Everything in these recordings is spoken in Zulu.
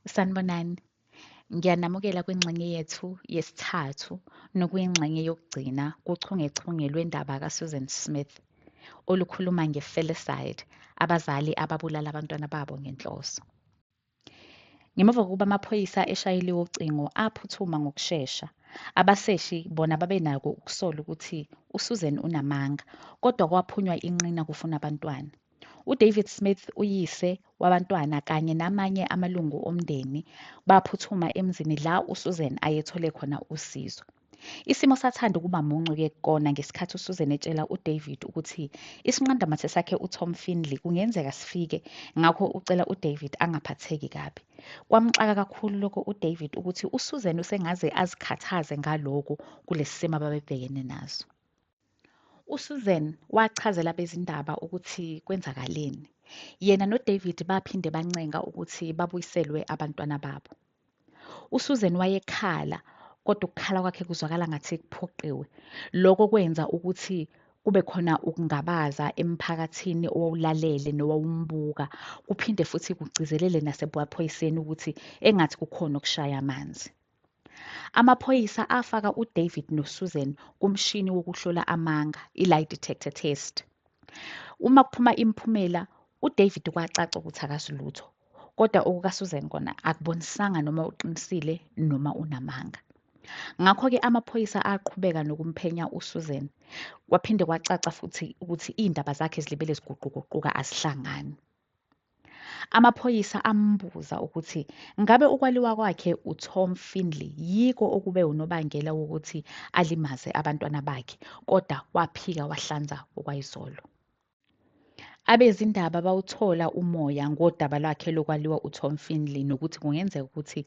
Sanibonani. Ngiyanamukela kwingxenye yethu yesithathu nokuyingxenye yokugcina kuchungechunge lwendaba kaSusan Smith olukhuluma nge-filicide, abazali ababulala abantwana babo ngenhloso. Ngemuva kokuba amaphoyisa eshayeliwe ucingo aphuthuma ngokushesha. Abaseshi bona babenako ukusola ukuthi uSusan unamanga, kodwa kwaphunywa inqina kufunwa abantwana. UDavid Smith, uyise wabantwana kanye namanye amalungu omndeni baphuthuma emzini la uSusan ayethole khona usizo. Isimo sathanda ukuba muncu-ke kona ngesikhathi uSusan etshela uDavid ukuthi isinqandamathe sakhe uTom Findlay kungenzeka sifike, ngakho ucela uDavid angaphatheki kabi. Kwamxaka kakhulu lokho uDavid ukuthi uSusan usengaze azikhathaze ngalokhu kulesi simo ababebhekene naso. USusan wachazela abezindaba ukuthi kwenzakaleni. Yena noDavid baphinde bancenga ukuthi babuyiselwe abantwana babo. USusan wayekhala kodwa ukukhala kwakhe kuzwakala ngathi kuphoqiwe. Lokho kwenza ukuthi kube khona ukungabaza emphakathini owawulalele nowawumbuka, kuphinde futhi kugcizelele nasemaphoyiseni ukuthi engathi kukhona okushaya amanzi. Amaphoyisa afaka uDavid noSusan kumshini wokuhlola amanga, i-lie detector test. Uma kuphuma imiphumela, uDavid kwacaca ukuthi akazi lutho, kodwa okukaSusan kona akubonisanga noma uqinisile noma unamanga. Ngakho-ke amaphoyisa aqhubeka nokumphenya uSusan, kwaphinde kwacaca futhi ukuthi iy'ndaba zakhe zilibele ziguquguquka azihlangani. Amaphoyisa ambuza ukuthi ngabe ukwaliwa kwakhe uTom Findlay yiko okube unobangela wokuthi alimaze abantwana bakhe, kodwa waphika wahlanza okwayizolo. Abezindaba bawuthola umoya ngodaba lwakhe lokwaliwa uTom Findlay nokuthi kungenzeka ukuthi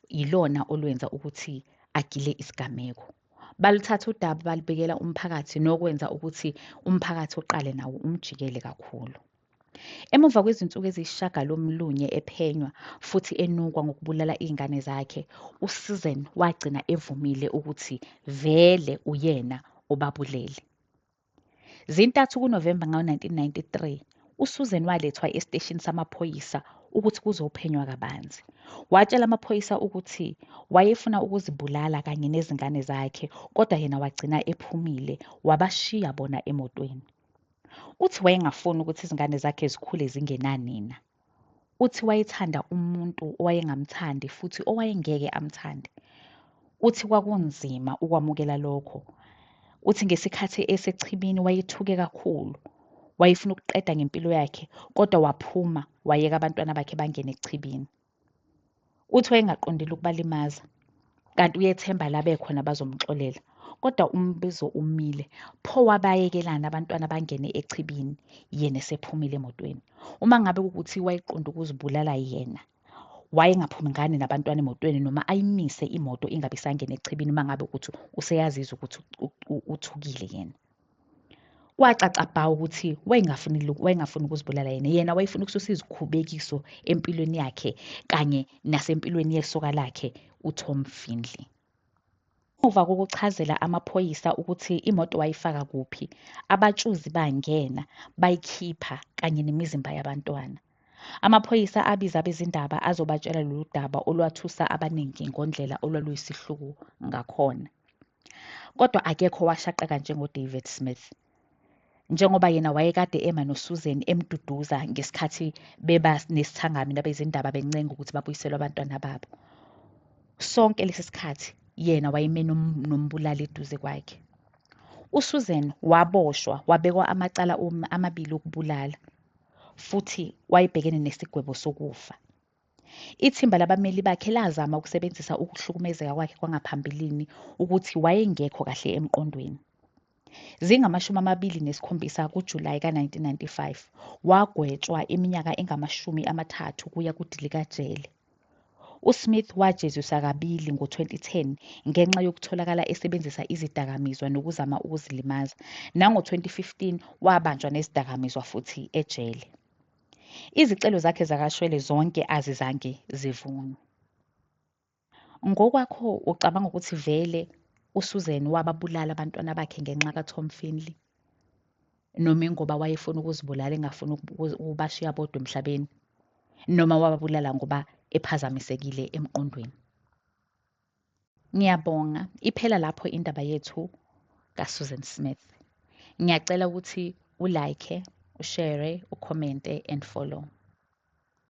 yilona olwenza ukuthi agile isigameko. Baluthatha udaba balubikela umphakathi nokwenza ukuthi umphakathi uqale nawo umjikele kakhulu. Emuva kwezinsuku eziyisishiyagalolunye ephenywa futhi enukwa ngokubulala izingane zakhe, uSusan wagcina evumile ukuthi vele uyena obabulele. Zintathu kuNovemba ngo-1993, uSusan walethwa esiteshini samaphoyisa ukuthi kuzophenywa kabanzi. Watshela amaphoyisa ukuthi wayefuna ukuzibulala kanye nezingane zakhe kodwa yena wagcina ephumile wabashiya bona emotweni. Uthi wayengafuni ukuthi izingane zakhe zikhule zingenanina. Uthi wayethanda umuntu owayengamthandi futhi owayengeke amthande. Uthi kwakunzima ukwamukela lokho. Uthi ngesikhathi esechibini wayethuke kakhulu. Wayefuna ukuqeda ngempilo yakhe kodwa waphuma wayeka abantwana bakhe bangene echibini. Uthi wayengaqondile ukubalimaza kanti uyethemba la bekhona bazomxolela. Kodwa umbuzo umile, pho wabayekelani abantwana bangene echibini yena esephumile emotweni? Uma ngabe kuwukuthi wayeqonde ukuzibulala yena, wayengaphumi ngani nabantwana emotweni noma ayimise imoto ingabe isangena echibini uma ngabe ukuthi useyazizwa ukuthi uthukile yena. Kwacaca bha ukuthi wayengafuni wayengafuni ukuzibulala yena, yena wayefuna ukususa izikhubekiso empilweni yakhe kanye nasempilweni yesoka lakhe uTom Findlay. Emuva kokuchazela amaphoyisa ukuthi imoto wayifaka kuphi, abatshuzi bangena bayikhipha kanye nemizimba yabantwana. Amaphoyisa abiza abezindaba azobatshela lolu daba olwathusa abaningi ngondlela olwaluyisihluku ngakhona. Kodwa akekho owashaqeka njengoDavid Smith. Njengoba yena wayekade ema noSusan emduduza ngesikhathi beba nesithangami nabezindaba bencenga ukuthi babuyiselwe abantwana babo. Sonke lesi sikhathi yena wayeme nombulali eduze kwakhe. USusan waboshwa wabekwa amacala amabili okubulala futhi wayebhekene nesigwebo sokufa. Ithimba labameli bakhe lazama ukusebenzisa ukuhlukumezeka kwakhe kwangaphambilini ukuthi wayengekho kahle emqondweni. Zingama-27 kuJulayi ka-1995 wagwetshwa iminyaka engama-30 kuya kudilikajele. USmith wajeziswa kabili ngo-2010 ngenxa yokutholakala esebenzisa izidakamizwa nokuzama ukuzilimaza, nango-2015 wabanjwa nezidakamizwa futhi ejele. Izicelo zakhe zakashwele zonke azizange zivunywe. Ngokwakho ucabanga ukuthi vele uSusan wababulala abantwana bakhe ngenxa kaTom Findlay? Noma ingoba wayefuna ukuzibulala engafuni ukubashiya bodwa emhlabeni? Noma wababulala ngoba ephazamisekile emqondweni. Ngiyabonga. Iphela lapho indaba yethu kaSusan Smith. Ngiyacela ukuthi ulike, ushare, ukhomente and follow.